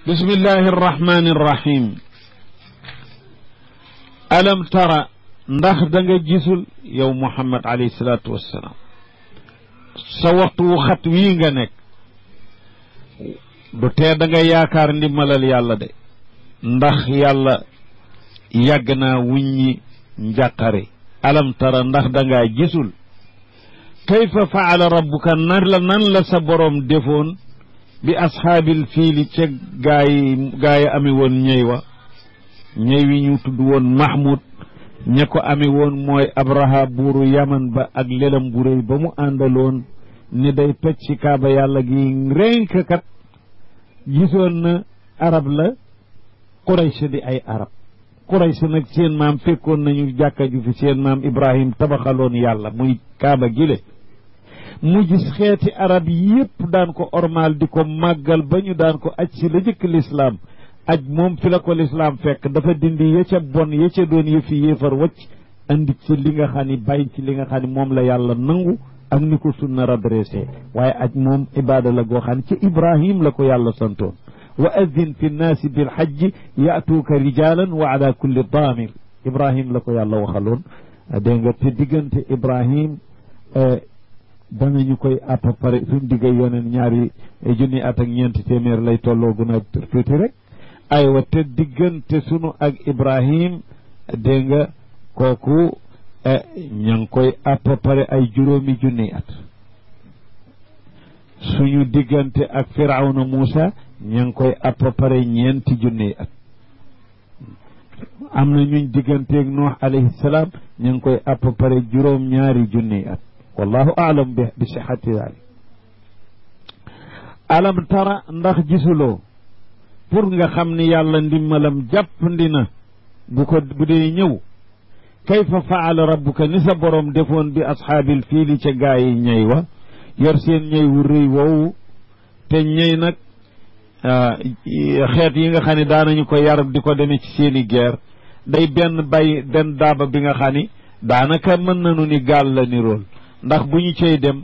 bismillahi arrahmani irrahim alam tara ndax da nga gisul yow Muhammad alayhi salaatu wassalaam sa waxtu wu xat wii nga nekk du tee da nga yaakaar ndimbalal yàlla de ndax yàlla yàgg naa wuññi njàqare alam tara ndax da ngaa gisul kayfa faala rabbuka nan la sa boroom defoon bi ashaabil fiili ca gaay ami woon ñëy wa ñëy wi ñu tudd woon Mahmoud ña ko ami woon mooy Abraha buuru Yaman ba ak lelam bu réy ba mu àndaloon ni day toj ci kaaba yàlla gi renk kat gisoon na arab la Quraysh di ay arab Quraysh nag seen maam fekkoon nañu jàkka ju fi seen maam Ibrahim tabaxaloon yàlla muy kaaba gile mu gis xeeti arab yépp daan ko ormal di ko màggal ba ñu daan ko aj si la jëkk lislaam aj moom fi la ko lislaam fekk dafa dindi ya ca bon ya ca doon yëfi yéefar wacc andi ci li nga xam ni bàyyi ci li nga xam ni moom la yàlla nangu ak ni ko sunna redressé waaye aj moom ibaada la goo xam ne ci Ibrahim la ko yàlla santoon wa azzin fi nnaasi bil hajji yaatuuka rijalan wa ala kulli daamir Ibrahim la ko yàlla waxaloon dégg nga te diggante Ibrahim danañu koy à peu près suñ digga yoneen ñaari junni at ak ñeenti téeméer lay tolloo gun a tuuti rek aywa te diggante sunu ak Ibrahim dégg nga kooku ña ngi koy à peu près ay juróomi junni at suñu diggante ak Firawna Muusa ña ngi koy à peu près ñeenti junni at am na ñuñ digganteeg Nuux alayhi salaam ña ngi koy à peu près juróom ñaari junni at wallahu aalam bi sihhati dalik alam tara ndax gisuloo pour nga xam ni yàlla ndimmalam jàppandi na bu dee ñëw kayfa faala rabbuka ni sa boroom defoon bi ashaabil fiili ca gaa yi ñey wa yor seen ñey wu rëy woowu te ñey nag xeet yi nga xam ne daanañu ko yar di ko demee ci seeni guerre day benn daaba bi nga xam ni daanaka mën nañu ni gaal la ni rool ndax bu ñu cay dem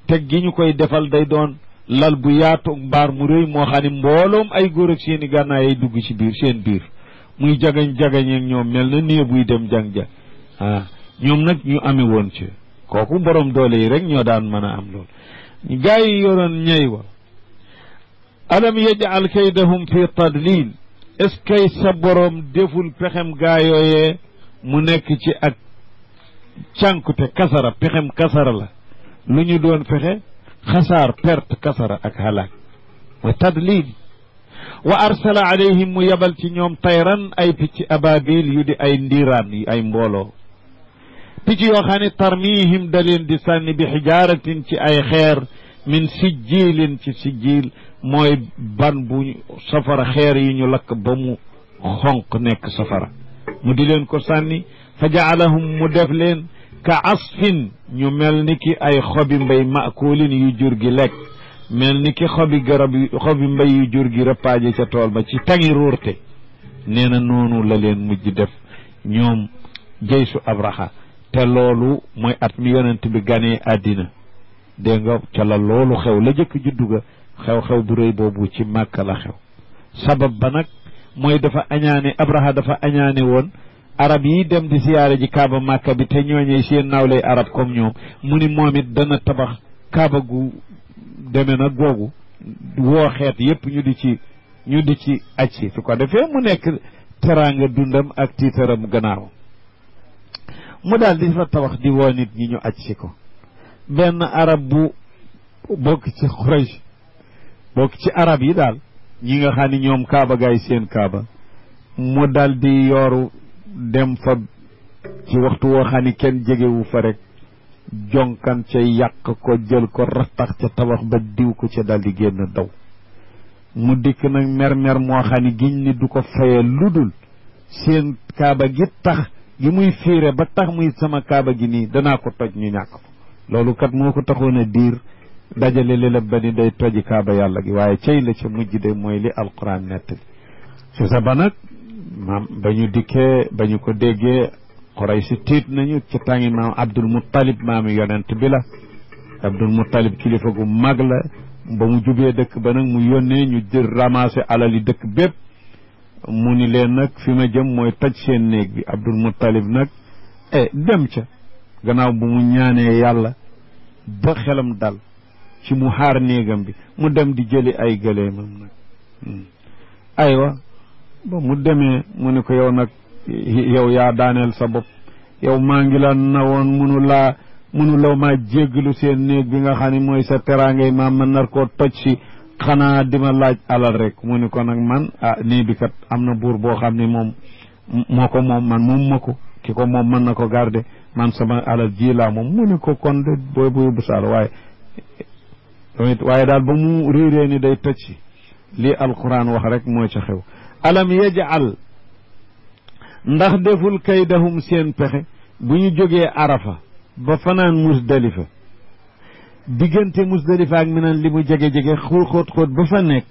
teg gi ñu koy defal day doon lal bu yaatu mbaar mu rëy moo xam ne mbooloom ay góor ak seeni gànnaay ay dugg ci biir seen biir muy jagañ-jagañ ak ñoom mel na nee buy dem jang-ja ñoom nag ñu ame woon ci kooku borom doole yi rek ñoo daan mën a am lool gaa yi yoroon ñey wa alam yaj'al kaydahum fi tadlil est-ce que sa borom deful pexem gaa yooyee mu nekk ci ak cànkute kasara pexem kasara la lu ñu doon fexe xasaar perte kasara ak halaak wa tadlil wa arsala alayhim mu yabal ci ñoom tayran ay picc ababil yu di ay ndiiraan yi ay mbooloo picc yoo xam ne tarmihim da leen di sànni bi xijaaratin ci ay xeer min sijjiilin ci sijjiil mooy ban bu safara xeer yi ñu lakk ba mu xonq nekk safara mu di leen ko sànni fa jaalahum mu def leen ka asfin ñu mel ni ki ay xobi mbay maakulin yu jur gi lekk mel ni ki xobi mbay yu jur gi rëppaaje ca tool ba ci tangi ruurte nee na noonu la leen mujj def ñoom jeysu Abraha te loolu mooy at mi yonent bi ganee àddina dégg nga ca la loolu xew la jëkk juddu ga xew-xew bu rëy boobu ci Màkka la xew sabab ba nag mooy dafa añaane Abraha dafa añaane woon arab yi dem di siyaare ji kaaba Màkka bi te ñooñee seen nawlay arab comme ñoom mu ni moom it dana tabax kaaba gu deme na googu woo xeet yépp ñu di ci aj si su ko defee mu nekk teraanga dundam ak tiitaram gannaaw mu daal di fa tabax di woo nit ñi ñu aj si ko benn arab bu bokk ci Quraysh bokk ci arab yi daal ñi nga xam ni ñoom kaaba gaay seen kaaba mu daal di yooru dem fa ci waxtu woo xam ni kenn jegewu fa rek jonkan ca yàq ko jël ko rattax ca tabax ba diw ko ca daal di génn daw mu dikk nag mer moo xam ni giñ ni du ko faye ludul seen kaaba gi tax gi muy fiire ba tax muy sama kaaba gi nii danaa ko toj ñu ñàkk ko loolu kat moo ko taxoon a diir dajale lélab ba ni day toji kaaba yàlla gi waaye cey la ca mujj de mooy li alquran nettali su sa ba nag maam ba ñu dikkee ba ñu ko déggee Quraysh tiit nañu ci tàngi maam Abdul Muttalib maami yonent bi la Abdul Muttalib kilifa gu mag la ba mu jubee dëkk ba nag mu yónnee ñu jël ramasser alali dëkk bépp mu ni leen nag fi ma jëm mooy toj seen néeg bi Abdul Muttalib nag dem ca gannaaw bu mu ñaanee yàlla ba xelam dal ci mu xaar néegam bi mu dem di jëli ay gëleemam nag aywa ba mu demee mu ne ko yow nag yow yaa daaneel sa bopp yow maa ngi la nawoon mënuloo maa jéggalu seen néeg bi nga xam ne mooy sa teraangay maam man nar koo toj si xanaa dima laaj alal rek mu ne ko nag man nii bi kat am na buur boo xam ne moom moo ko moom man moom ma ko ki ko moom mën na ko garder man sama alal ji laa moom mu ne ko kon de booy bu yóbbu saal waaye daal ba mu réerée ni day toj si lii alquran wax rek moo ca xew alam yajal ndax deful kaydahum seen pexe bu ñu jógee arafa ba fanaan musdalifa diggante musdalifa ak minan li mu jege-jege xóot ba fa nekk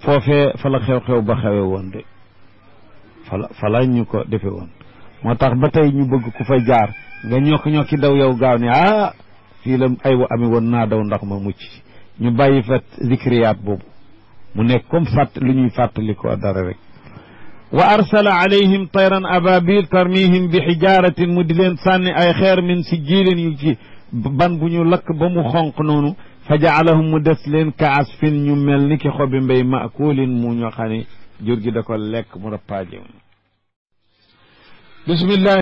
foofee fa la xew-xew ba xewe woon de fa la ñu ko defe woon moo tax ba tey ñu bëgg ku fa jaar nga ñokki daw yow gaaw ne fii la ay wa ami woon naa daw ndax ma mucc ñu bàyyi fa zikriyaat boobu mu nekk comme lu ñuy fàttali ko dara rek wa arsala alayhim tayran ababil tarmihim bi xijaratin mu di leen sànni ay xeer min si jiilin yu ci ban bu ñu lakk ba mu xonq noonu fa jaalahum mu des leen ka asfin ñu mel ni ki xobi mbéy maakulin mu ñoo xam ne jur gi da ko lekk mu rappaaje bismillah